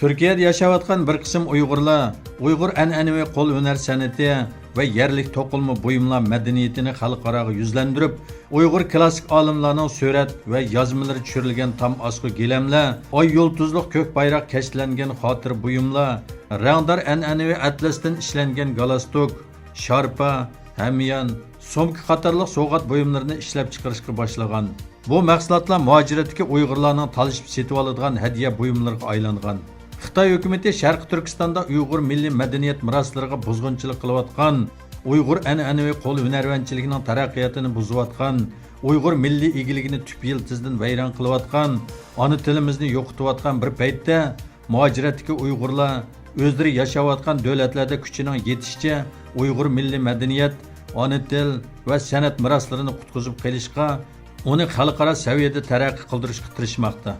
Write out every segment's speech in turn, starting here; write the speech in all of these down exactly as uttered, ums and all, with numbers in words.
تۈركىيەدە ياشاۋاتقان بىر قىسىم ئۇيغۇرلار ئۇيغۇر ئەنئەنىۋى قول ھۈنەر سەنئىتى ۋە يەرلىك توقۇلما بۇيۇملار مەدەنىيىتىنى خەلقئاراغا يۈزلەندۈرۈپ، ئۇيغۇر كلاسسىك ئالىملارنىڭ سۈرەت ۋە يازمىلىرى چۈشۈرۈلگەن تام ئاسقۇ گىلەملەر، ئاي يۇلتۇزلۇق كۆك بايراق كەشتىلەنگەن خاتىرە بۇيۇملار، رەڭدار ئەنئەنىۋى ئەتلەستىن ئىشلەنگەن گالستۇك، شارپا، ھەميان، سومكا قاتارلىق سوۋغات بۇيۇملىرىنى ئىشلەپچىقىرىشقا باشلىغان. بۇ مەھسۇلاتلار مۇھاجىرەتتىكى ئۇيغۇرلارنىڭ تالىشىپ سېتىۋالىدىغان ھەدىيە بۇيۇملىرىغا ئايلانغان. خىتاي ھۆكۈمىتى شەرقىي تۈركىستاندا ئۇيغۇر مىللىي مەدەنىيەت مىراسلىرىغا بۇزغۇنچىلىق قىلىۋاتقان، ئۇيغۇر ئەنئەنىۋى قول ھۈنەرۋەنچىلىكىنىڭ تەرەققىياتىنى بۇزۇۋاتقان، ئۇيغۇر مىللىي ئىگىلىكىنى تۈپ يىلتىزىدىن ۋەيران قىلىۋاتقان، ئانا تىلىمىزنى يوقىتىۋاتقان بىر پەيتتە، مۇھاجىرەتتىكى ئۇيغۇرلار ئۆزلىرى ياشاۋاتقان دۆلەتلەردە كۈچىنىڭ يېتىشىچە ئۇيغۇر مىللىي مەدەنىيەت، ئانا تىل ۋە سەنئەت مىراسلىرىنى قۇتقۇزۇپ قېلىشقا، ئۇنى خەلقئارا سەۋىيەدە تەرەققىي قىلدۇرۇشقا تىرىشماقتا.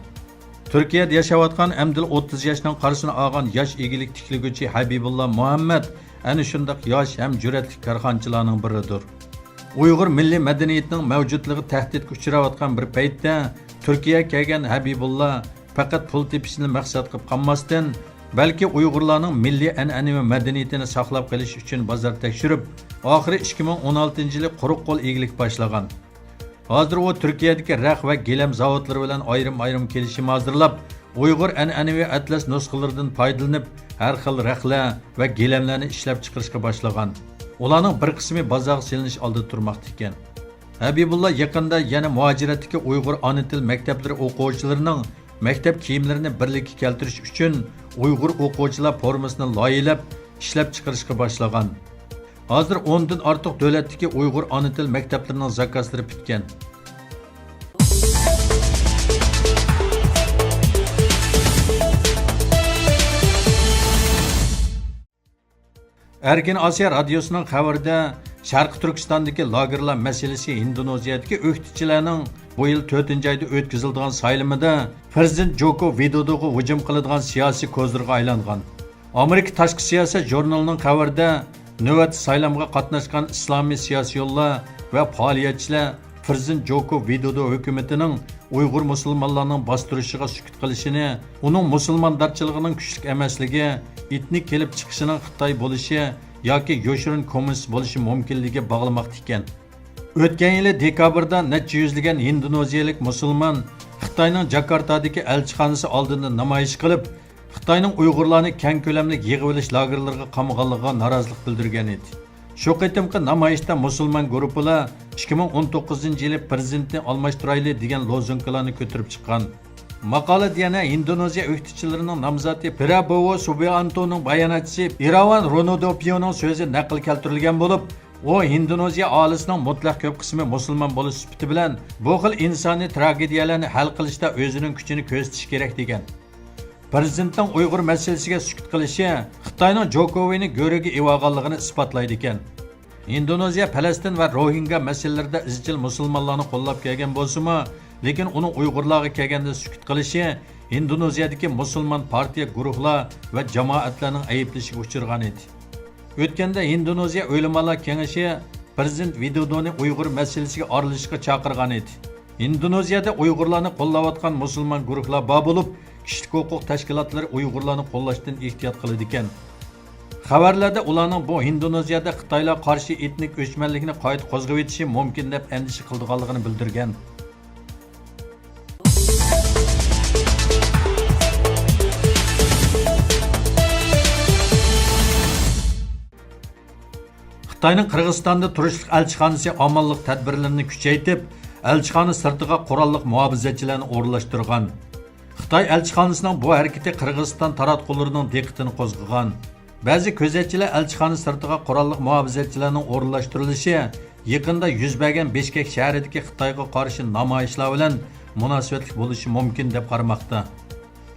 تۈركىيەدە ياشاۋاتقان ئەمدىلا ئوتتۇز ياشنىڭ قارىسىنى ئالغان ياش ئىگىلىك تىكلىگۈچى ھەبىبۇللا مۇھەممەد ئەنە شۇنداق ياش ھەم جۈرئەتلىك كارخانىچىلارنىڭ بىرىدۇر. ئۇيغۇر مىللىي مەدەنىيىتىنىڭ مەۋجۇتلۇقى تەھدىتكە ئۇچراۋاتقان بىر پەيتتە، تۈركىيەگە كەلگەن ھەبىبۇللا پەقەت پۇل تېپىشنى مەقسەت قىلىپ قالماستىن، بەلكى ئۇيغۇرلارنىڭ مىللىي ئەنئەنىۋى مەدەنىيىتىنى ساقلاپ قېلىش ئۈچۈن بازار تەكشۈرۈپ، ئاخىرى ئىككى مىڭ ئون ئالتىنچى يىلى قۇرۇق قول ئىگىلىك باشلىغان. ھازىر ئۇ تۈركىيەدىكى رەخ ۋە گىلەم زاۋۇتلىرى بىلەن ئايرىم-ئايرىم كېلىشىم ھازىرلاپ، ئۇيغۇر ئەنئەنىۋى ئەتلەس نۇسخىلىرىدىن پايدىلىنىپ، ھەر خىل رەخلەر ۋە گىلەملەرنى ئىشلەپچىقىرىشقا باشلىغان. ئۇلارنىڭ بىر قىسمى بازارغا سېلىنىش ئالدىدا تۇرماقتا ئىكەن. ھەبىبۇللا يېقىندا يەنە مۇھاجىرەتتىكى ئۇيغۇر ئانا تىل مەكتەپلىرى ئوقۇغۇچىلىرىنىڭ مەكتەپ كىيىملىرىنى بىرلىككە كەلتۈرۈش ئۈچۈن ئۇيغۇر ئوقۇغۇچىلار فورمىسىنى لايىھەلەپ، ئىشلەپچىقىرىشقا باشلىغان. ھازىر ئوندىن ئارتۇق دۆلەتتىكى ئۇيغۇر ئانا تىل مەكتەپلىرىنىڭ زاكازلىرى پۈتكەن. ئەركىن ئاسىيا رادىيوسىنىڭ خەۋىرىدە، شەرقىي تۈركىستاندىكى لاگېرلار مەسىلىسى ھىندونېزىيەدىكى ئۆكتىچىلەرنىڭ بۇ يىل تۆتىنچى ئايدا ئۆتكۈزۈلىدىغان سايلىمىدا پىرېزىدېنت جوكو ۋىدودوغا ھۇجۇم قىلىدىغان سىياسىي كوزىرغا ئايلانغان. ئامېرىكا تاشقى سىياسەت ژۇرنىلىنىڭ خەۋىرىدە، نۆۋەتتە سايلامغا قاتناشقان ئىسلامىي سىياسىيونلار ۋە پائالىيەتچىلەر پىرېزىدېنت جوكو ۋىدودو ھۆكۈمىتىنىڭ ئۇيغۇر مۇسۇلمانلارنىڭ باستۇرۇشىغا سۈكۈت قىلىشىنى، ئۇنىڭ مۇسۇلماندارچىلىقىنىڭ كۈچلۈك ئەمەسلىكى، ئېتنىك كېلىپ چىقىشىنىڭ خىتاي بولۇشى ياكى يوشۇرۇن كوممۇنىست بولۇشى مۇمكىنلىكىگە باغلىماقتا ئىكەن. ئۆتكەن يىلى دېكابىردا نەچچە يۈزلىگەن ھىندونېزىيەلىك مۇسۇلمان خىتاينىڭ جاكارتادىكى ئەلچىخانىسى ئالدىدا نامايىش قىلىپ، خىتاينىڭ ئۇيغۇرلارنى كەڭ كۆلەملىك يىغىۋېلىش لاگېرلىرىغا قامىغانلىقىغا نارازىلىق بىلدۈرگەن ئىدى. شۇ قېتىمقى نامايىشتا مۇسۇلمان گۇرۇپپىلار ئىككى مىڭ ئون توققۇزىنچى يىلى پىرېزىدېنتنى ئالماشتۇرايلى دېگەن لوزۇنكىلارنى كۆتۈرۈپ چىققان. ماقالىدە يەنە ھىندونېزىيە ئۆكتىچىلىرىنىڭ نامزاتى پىرابوۋو سۇبىئانتونىڭ باياناتچىسى ئىراۋان رونودوپيونىڭ سۆزى نەقىل كەلتۈرۈلگەن بولۇپ، ئۇ ھىندونېزىيە ئاھالىسىنىڭ مۇتلەق كۆپ قىسمى مۇسۇلمان بولۇش سۈپىتى بىلەن، بۇ خىل ئىنسانىي تراگېدىيەلەرنى ھەل قىلىشتا ئۆزىنىڭ كۈچىنى كۆرسىتىشى كېرەك، دېگەن. پىرېزىدېنتنىڭ ئۇيغۇر مەسىلىسىگە سۈكۈت قىلىشى خىتاينىڭ جوكوۋىنى گۆرۈگە ئېۋالغانلىقىنى ئىسپاتلايدىكەن. ھىندونېزىيە پەلەستىن ۋە روھىنگا مەسىلىلىرىدە ئىزچىل مۇسۇلمانلارنى قوللاپ كەلگەن بولسىمۇ، لېكىن ئۇنىڭ ئۇيغۇرلارغا كەلگەندە سۈكۈت قىلىشى ھىندونېزىيەدىكى مۇسۇلمان پارتىيە، گۇرۇھلار ۋە جامائەتلەرنىڭ ئەيىبلىشىگە ئۇچرىغان ئىدى. ئۆتكەندە ھىندونېزىيە ئۆلىمالار كېڭىشى پىرېزىدېنت ۋىدودونى ئۇيغۇر مەسىلىسىگە ئارىلىشىشقا چاقىرغان ئىدى. ھىندونېزىيەدە ئۇيغۇرلارنى قوللاۋاتقان مۇسۇلمان گۇرۇھلار بار بولۇپ، كىشىلىك ھوقۇق تەشكىلاتلىرى ئۇيغۇرلارنى قوللاشتىن ئېھتىيات قىلىدىكەن. خەۋەرلەردە ئۇلارنىڭ بۇ ھىندونېزىيەدە خىتايلار قارشى ئېتنىك ئۆچمەنلىكنى قايتا قوزغىۋېتىشى مۇمكىن دەپ ئەندىشە قىلىدىغانلىقىنى بىلدۈرگەن. خىتاينىڭ قىرغىزىستاندا تۇرۇشلۇق ئەلچىخانىسى ئامانلىق تەدبىرلىرىنى كۈچەيتىپ، ئەلچىخانا سىرتىغا قوراللىق مۇھاپىزەتچىلەرنى ئورۇنلاشتۇرغان. خىتاي ئەلچىخانىسىنىڭ بۇ ھەرىكىتى قىرغىزىستان تاراتقۇلىرىنىڭ دىققىتىنى قوزغىغان. بەزى كۆزەتچىلەر ئەلچىخانا سىرتىغا قوراللىق مۇھاپىزەتچىلەرنىڭ ئورۇنلاشتۇرۇلۇشى يېقىندا يۈز بەرگەن بىشكەك شەھىرىدىكى خىتايغا قارشى نامايىشلار بىلەن مۇناسىۋەتلىك بولۇشى مۇمكىن دەپ قارىماقتا.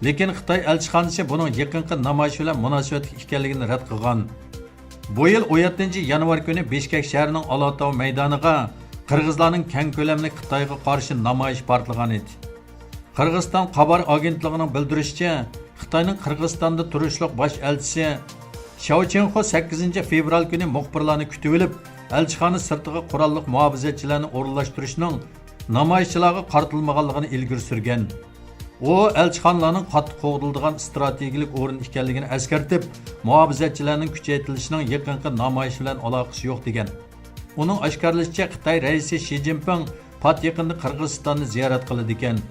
لېكىن خىتاي ئەلچىخانىسى بۇنىڭ يېقىنقى نامايىش بىلەن مۇناسىۋەتلىك ئىكەنلىكىنى رەت قىلغان. بۇ يىل ئون يەتتىنچى يانۋار كۈنى بىشكەك شەھىرىنىڭ ئالاتاۋ مەيدانىغا قىرغىزلارنىڭ كەڭ كۆلەملىك خىتايغا قارشى نامايىشى پارتلىغان ئىدى. قىرغىزىستان خابار ئاگېنتلىقىنىڭ بىلدۈرۈشىچە، خىتاينىڭ قىرغىزىستاندا تۇرۇشلۇق باش ئەلچىسى شياۋ چىڭخۇ سەككىزىنچى فېۋرال كۈنى مۇخبىرلارنى كۈتۈۋېلىپ، ئەلچىخانا سىرتىغا قوراللىق مۇھاپىزەتچىلەرنى ئورۇنلاشتۇرۇشنىڭ نامايىشچىلارغا قارىتىلمىغانلىقىنى ئىلگىرى سۈرگەن. ئۇ ئەلچىخانىلارنىڭ قاتتىق قوغدىلىدىغان ئىستراتېگىيىلىك ئورۇن ئىكەنلىكىنى ئەسكەرتىپ، مۇھاپىزەتچىلەرنىڭ كۈچەيتىلىشىنىڭ يېقىنقى نامايىش بىلەن ئالاقىسى يوق دېگەن. ئۇنىڭ ئاشكارىلىشىچە، خىتاي رەئىسى شى جىنپىڭ پات يېقىندا قىرغىزىستاننى زىيارەت قىلىدىكەن.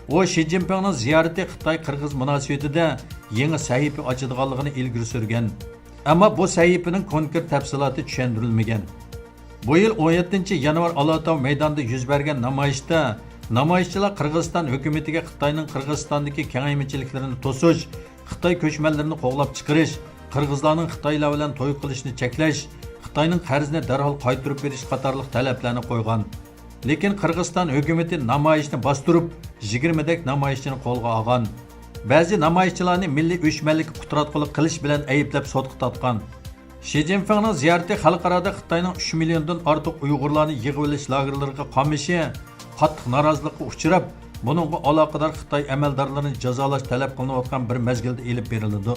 ئۇ شى جىنپىڭنىڭ زىيارىتى خىتاي-قىرغىز مۇناسىۋىتىدە يېڭى سەھىپە ئاچىدىغانلىقىنى ئىلگىرى سۈرگەن. ئەمما بۇ سەھىپىنىڭ كونكرېت تەپسىلاتى چۈشەندۈرۈلمىگەن. بۇ يىل ئون يەتتىنچى يانۋار ئالاتاۋ مەيدانىدا يۈز بەرگەن نامايىشتا نامايىشچىلار قىرغىزىستان ھۆكۈمىتىگە خىتاينىڭ قىرغىزىستاندىكى كېڭەيمىچىلىكلىرىنى توسۇش، خىتاي كۆچمەنلىرىنى قوغلاپ چىقىرىش، قىرغىزلارنىڭ خىتايلار بىلەن توي قىلىشىنى چەكلەش، خىتاينىڭ قەرزىنى دەرھال قايتۇرۇپ بېرىش قاتارلىق تەلەپلەرنى قويغان. لېكىن قىرغىزىستان ھۆكۈمىتى نامايىشنى باستۇرۇپ، يىگىرمىدەك نامايىشچىنى قولغا ئالغان. بەزى نامايىشچىلارنى مىللىي ئۆچمەنلىككە قۇتراتقۇلۇق قىلىش بىلەن ئەيىبلەپ سوتقا تارتقان. شى جىنپىڭنىڭ زىيارىتى خەلقئارادا خىتاينىڭ ئۈچ مىليوندىن ئارتۇق ئۇيغۇرلارنى يىغىۋېلىش لاگېرلىرىغا قامىشى قاتتىق نارازىلىققا ئۇچراپ، بۇنىڭغا ئالاقىدار خىتاي ئەمەلدارلىرىنى جازالاش تەلەپ قىلىنىۋاتقان بىر مەزگىلدە ئېلىپ بېرىلىدۇ.